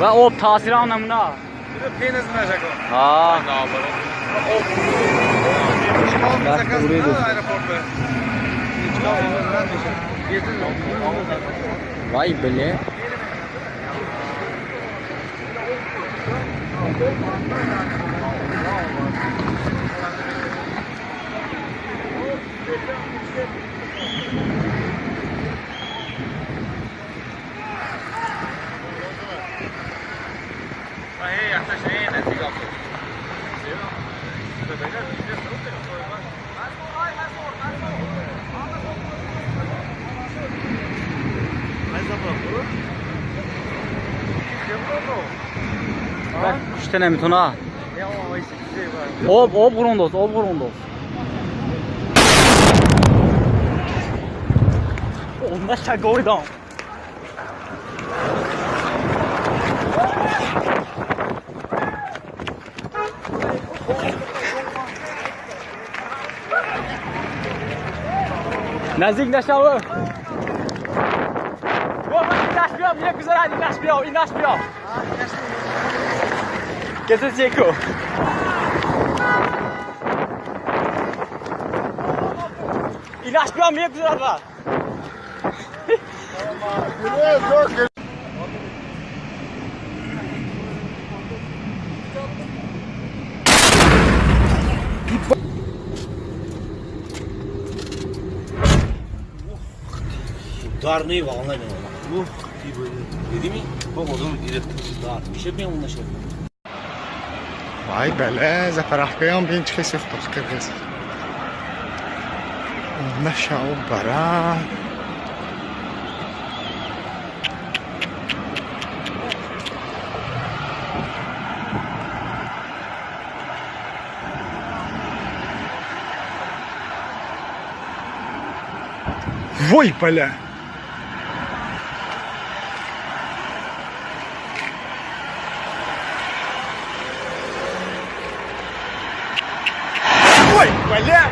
Ва об таъсирам намуна. Ҳа. Вай бле. Кушта наметона. Об ғурундоз, об ғурундоз. Наша гордон. Наздик нашав. Инаш биё. Qu'est-ce que c'est quoi? Инаш биё, мегузарад. Ударные волны. Ух ты, блин. Видими? По-моему, директор. Да, еще бьем на шеф. Вай бале, заправкаям бин чӣ сӯхтос киргиз. Нашав бара. Вой, бля! Ой, бля!